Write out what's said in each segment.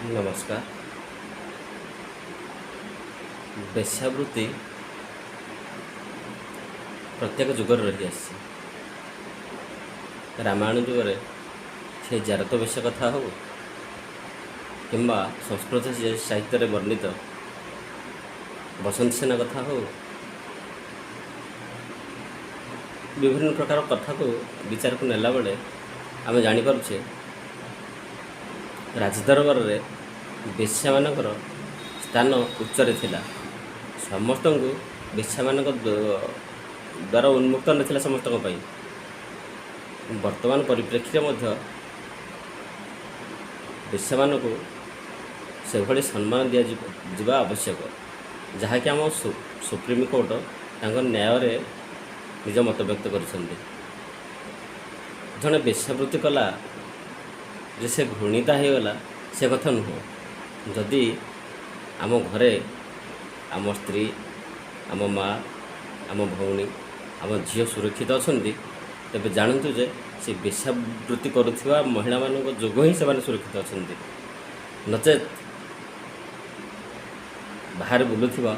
ନମସ୍କାର। ବେଶ୍ୟାବୃତ୍ତି ପ୍ରତ୍ୟେକ ଯୁଗରେ ରହିଆସିଛି। ରାମାୟଣ ଯୁଗରେ ସେ ଜାରତ ବେଶ୍ୟା କଥା ହେଉ କିମ୍ବା ସଂସ୍କୃତ ସାହିତ୍ୟରେ ବର୍ଣ୍ଣିତ ବସନ୍ତ ସେନା କଥା ହେଉ, ବିଭିନ୍ନ ପ୍ରକାର କଥାକୁ ବିଚାରକୁ ନେଲାବେଳେ ଆମେ ଜାଣିପାରୁଛେ, ରାଜଦରବାରରେ ବେଶ୍ୟାମାନଙ୍କର ସ୍ଥାନ ଉଚ୍ଚରେ ଥିଲା। ସମସ୍ତଙ୍କୁ ବେଶ୍ୟାମାନଙ୍କ ଦ୍ୱାରା ଉନ୍ମୁକ୍ତ ନଥିଲା ସମସ୍ତଙ୍କ ପାଇଁ। ବର୍ତ୍ତମାନ ପରିପ୍ରେକ୍ଷୀରେ ମଧ୍ୟ ବେଶ୍ୟାମାନଙ୍କୁ ସେଭଳି ସମ୍ମାନ ଦିଆଯିବା ଆବଶ୍ୟକ, ଯାହାକି ଆମ ସୁପ୍ରିମକୋର୍ଟ ତାଙ୍କ ନ୍ୟାୟରେ ନିଜ ମତବ୍ୟକ୍ତ କରିଛନ୍ତି। ଜଣେ ବେଶ୍ୟାବୃତ୍ତି କଲା ଯେ ସେ ଘୃଣିତା ହେଇଗଲା, ସେ କଥା ନୁହଁ। ଯଦି ଆମ ଘରେ ଆମ ସ୍ତ୍ରୀ, ଆମ ମା, ଆମ ଭଉଣୀ, ଆମ ଝିଅ ସୁରକ୍ଷିତ ଅଛନ୍ତି, ତେବେ ଜାଣନ୍ତୁ ଯେ ସେ ବେଶ୍ୟାବୃତ୍ତି କରୁଥିବା ମହିଳାମାନଙ୍କ ଯୋଗୁଁ ହିଁ ସେମାନେ ସୁରକ୍ଷିତ ଅଛନ୍ତି। ନଚେତ୍ ବାହାରେ ବୁଲୁଥିବା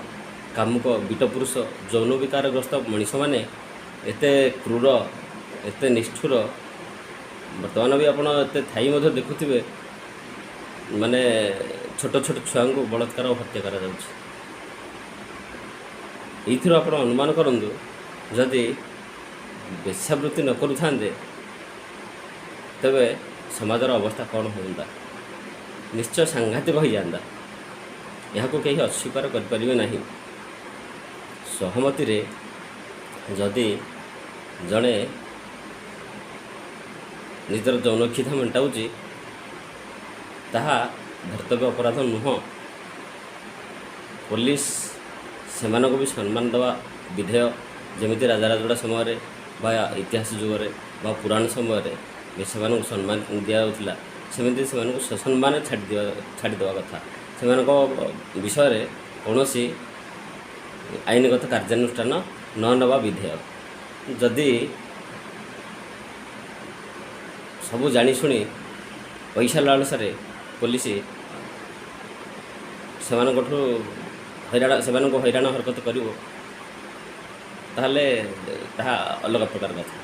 କାମୁକ ବିଟ ପୁରୁଷ, ଯୌନ ବିକାରଗ୍ରସ୍ତ ମଣିଷମାନେ ଏତେ କ୍ରୂର, ଏତେ ନିଷ୍ଠୁର। ବର୍ତ୍ତମାନ ବି ଆପଣ ଏତେ ଥାଇ ମଧ୍ୟ ଦେଖୁଥିବେ, ମାନେ ଛୋଟ ଛୋଟ ଛୁଆଙ୍କୁ ବଳାତ୍କାର ଓ ହତ୍ୟା କରାଯାଉଛି। ଏଇଥିରୁ ଆପଣ ଅନୁମାନ କରନ୍ତୁ, ଯଦି ବେଶ୍ୟାବୃତ୍ତି ନ କରୁଥାନ୍ତେ ତେବେ ସମାଜର ଅବସ୍ଥା କ'ଣ ହୁଅନ୍ତା? ନିଶ୍ଚୟ ସାଂଘାତିକ ହୋଇଯାଆନ୍ତା। ଏହାକୁ କେହି ଅସ୍ୱୀକାର କରିପାରିବେ ନାହିଁ। ସହମତିରେ ଯଦି ଜଣେ ନିଜର ଯୌନ କ୍ଷୁଧା ମେଣ୍ଟାଉଛି, ତାହା ଧର୍ତ୍ତବ୍ୟ ଅପରାଧ ନୁହଁ। ପୋଲିସ ସେମାନଙ୍କୁ ବି ସମ୍ମାନ ଦେବା ବିଧେୟ। ଯେମିତି ରାଜା ରାଜୁଡ଼ା ସମୟରେ ବା ଇତିହାସ ଯୁଗରେ ବା ପୁରାଣ ସମୟରେ ସେମାନଙ୍କୁ ସମ୍ମାନ ଦିଆଯାଉଥିଲା, ସେମିତି ସେମାନଙ୍କୁ ସସମ୍ମାନ ଛାଡ଼ିଦେବା କଥା। ସେମାନଙ୍କ ବିଷୟରେ କୌଣସି ଆଇନଗତ କାର୍ଯ୍ୟାନୁଷ୍ଠାନ ନ ନେବା ବିଧେୟ। ଯଦି ସବୁ ଜାଣିଶୁଣି ପଇସା ଲାଳସାରେ ପୋଲିସ ସେମାନଙ୍କଠୁ ସେମାନଙ୍କୁ ହଇରାଣ ହରକତ କରିବ, ତାହେଲେ ତାହା ଅଲଗା ପ୍ରକାର କଥା।